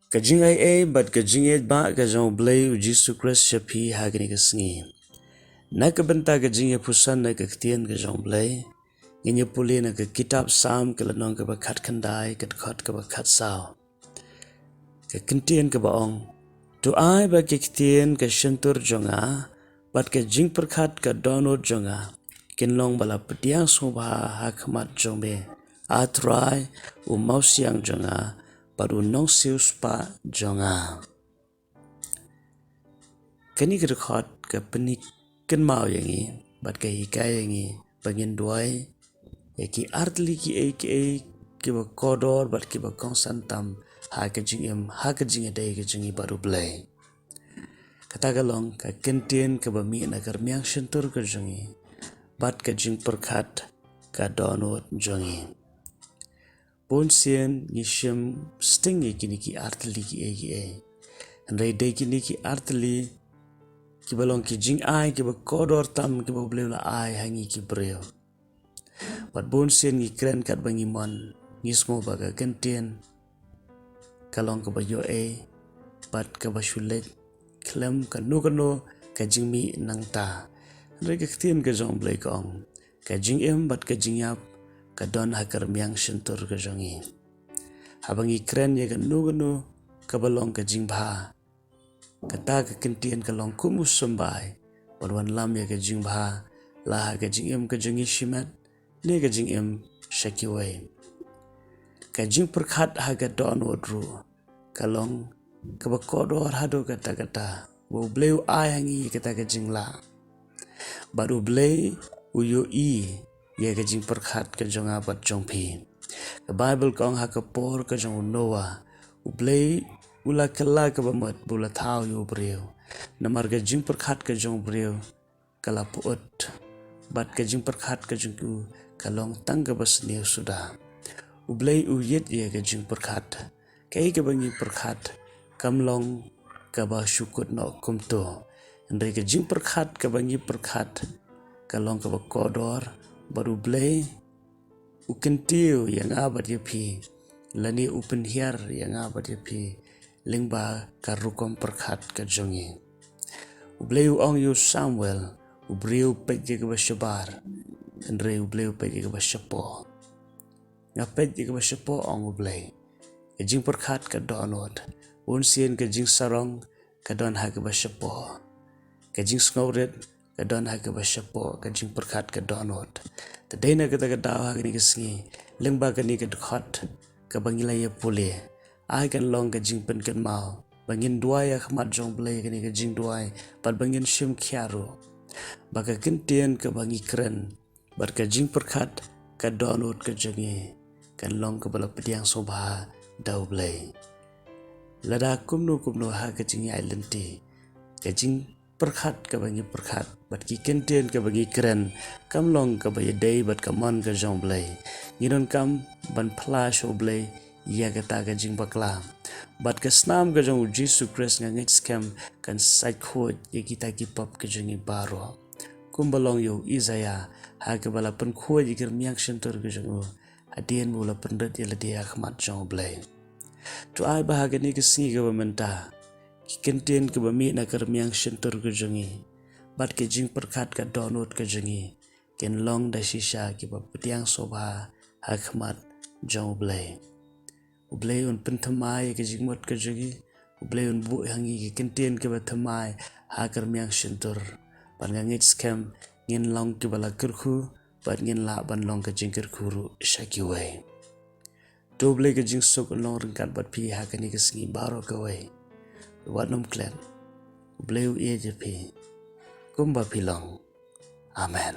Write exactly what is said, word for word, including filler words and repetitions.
Ka jingaiei bad ka jingïeit ba ka jong U Blei U Jisu Khrist sha phi ha kane ka sngi. Na ka bynta ka jingïaphuson na ka ktien ka jong U Blei, ngin ïa pule na ka kitab Salm ka lynnong kaba khatkhyndai, ka dkhot kaba khatsaw. Ka kyntien kaba ong, to ai ba ka ktien ka shyntur jong nga bad ka jingpyrkhat ka dohnud jong nga kin long ba la pdiang sngewbha ha khmat jong me, A Trai, U Mawsiang jong nga bad U Nongsiewspah jong nga. Kane ka dkhot ka pyni kynmaw ïa ngi bad ka hikai ïa ngi ba ngin duwai ïa ki artylli kiei kiei kiba kordor bad kiba kongsan tam ha ka jingim, ha ka jingïadei ka jong ngi bad U Blei. Kata ka long ka kyntien kaba mih na ka rmiang shyntur ka jong ngi bad ka jingpyrkhat ka dohnud jong ngi. Bun sien ngi shim sting ïa kine ki artylli kiei kiei. Hynrei dei kine ki artylli kiba long ki jingai kiba kordor tam kiba U Blei u la ai ha ngi ki briew. Bad bun sien ngi kren katba ngi mon, ngi sngew ba ka kyntien ka long kaba ïoh ei bad kaba shu leit khlem kano kano ka jingmih nangta. Hynrei ka ktien ka jong U Blei ka ong, ka jingim bad ka jingïap ka don ha ka rmiang shyntur ka jong ngi. Haba ngi kren ïa kano kano kaba long ka jingbha, kata ka kyntien ka long kum u symbai ban wanlam ïa ka jingbha, la ha ka jingim ka jong ngi shimet ne ka jingim sha kiwei. Ka jingpyrkhat ha ka dohnud ruh ka long kaba kordor haduh katta katta ba U Blei u ai ha ngi kata ka jinglah. Bad U Blei u ïohi ïa ka jingpyrkhat ka jong nga bad jong phi. Ka Baibl ka ong ha ka por ka jong u Noah, U Blei u la kylla kaba mut ba u la thaw ïa u briew. Namar ka jingpyrkhat ka jong u briew ka la pyut bad ka jingpyrkhat ka jong u ka long tang kaba sniew suda. U Blei u ïeit ïa ka jingpyrkhat. Kaei kaba ngi pyrkhat kam long kaba shu kut noh kumto. Hynrei ka jingpyrkhat kaba ngi pyrkhat ka long kaba kordor bad U Blei u kyntiew ïa nga bad ïa phi, lane u pynhiar ïa nga bad ïa phi lyngba ka rukom pyrkhat ka jong ngi. U Blei u ong ïa u Samuel, u briew peit ïa kaba shabar, hynrei U Blei u peit ïa kaba shapoh. Nga peit ïa kaba shapoh, ong U Blei. Ka jingpyrkhat ka dohnud. Bun sien ka jingsarong ka don ha kaba shapoh. Ka jingsngewrit ka don ha kaba shapoh, ka jingpyrkhat ka dohnud. Te dei na kata ka daw ha kane ka sngi, lyngba kane ka dkhot kaba ngi la ïa pule, ai kan long ka jingpynkynmaw ba ngin duwai ha khmat jong U Blei kane ka jingduwai, bad ba ngin shim khia ruh ba ka kyntien kaba ngi kren bad ka jingpyrkhat ka dohnud ka jong ngi kan long kaba la pdiang sngewbha da U Blei. Lada kumno kumno ha ka jingïaid lynti, ka jingpyrkhat kaba ngi pyrkhat bad ki kyntien kaba ngi kren kam long kaba ïadei bad ka mon ka jong U Blei, ngi donkam ban phla sha U Blei ïa kata ka jingbakla. Bad ka snam ka jong U Jisu Khrist, nga ngeit skhem, kan sait khuid ïa kita ki pop ka jong ngi baroh. Kumba long ïa u Isaïah, ha kaba la pynkhuid ïa ka rmiang shyntur ka jong u, hadien ba u la pynrit ïa lade ha khmat jong U Blei. To ai ba ha kane ka sngi kaba mynta, ki kyntien kiba mih na ka rmiang shyntur ka jong ngi bad ka jingpyrkhat ka dohnud ka jong ngi kin long da shisha kiba pdiang sngewbha ha khmat jong U Blei. U Blei un pynthymmai ïa ka jingmut ka jong ngi. U Blei un buh ha ngi ki kyntien kiba thymmai ha ka rmiang shyntur. Bad nga ngeit skhem ngin long kiba la kyrkhu bad ngin lah ban long ka jingkyrkhu ruh sha kiwei. To U Blei ka jingsuk un long ryngkat bad phi ha kane ka sngi baroh kawei. Wat nym klet. U Blei u ïeit ïa phi kumba phi long. Amen.